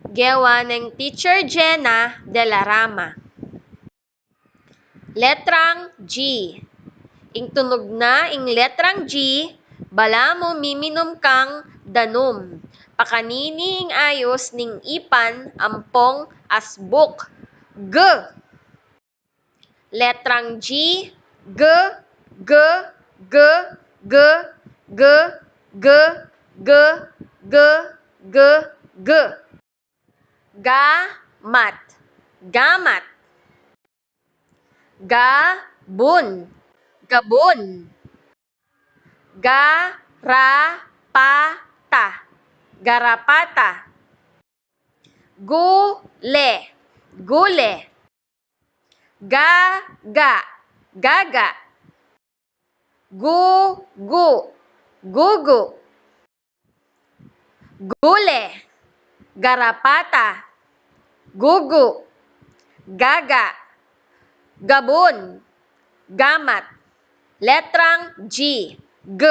Gawa ng Teacher Jenna de la Rama. Letrang G. Ing tunog na ing letrang G, bala mo miminom kang danom. Pakanini ing ayos ning ipan ampong asbuk. G. Letrang G, G, G, G, G, G, G, G, G, G, G. Gamat, gamat. Gabon, gabon. Garapata, garapata. Gule, gule. Gaga, gaga. Gugu, gugu. Gule, garapata, gugu, gaga, gabon, gamat. Letrang G, G.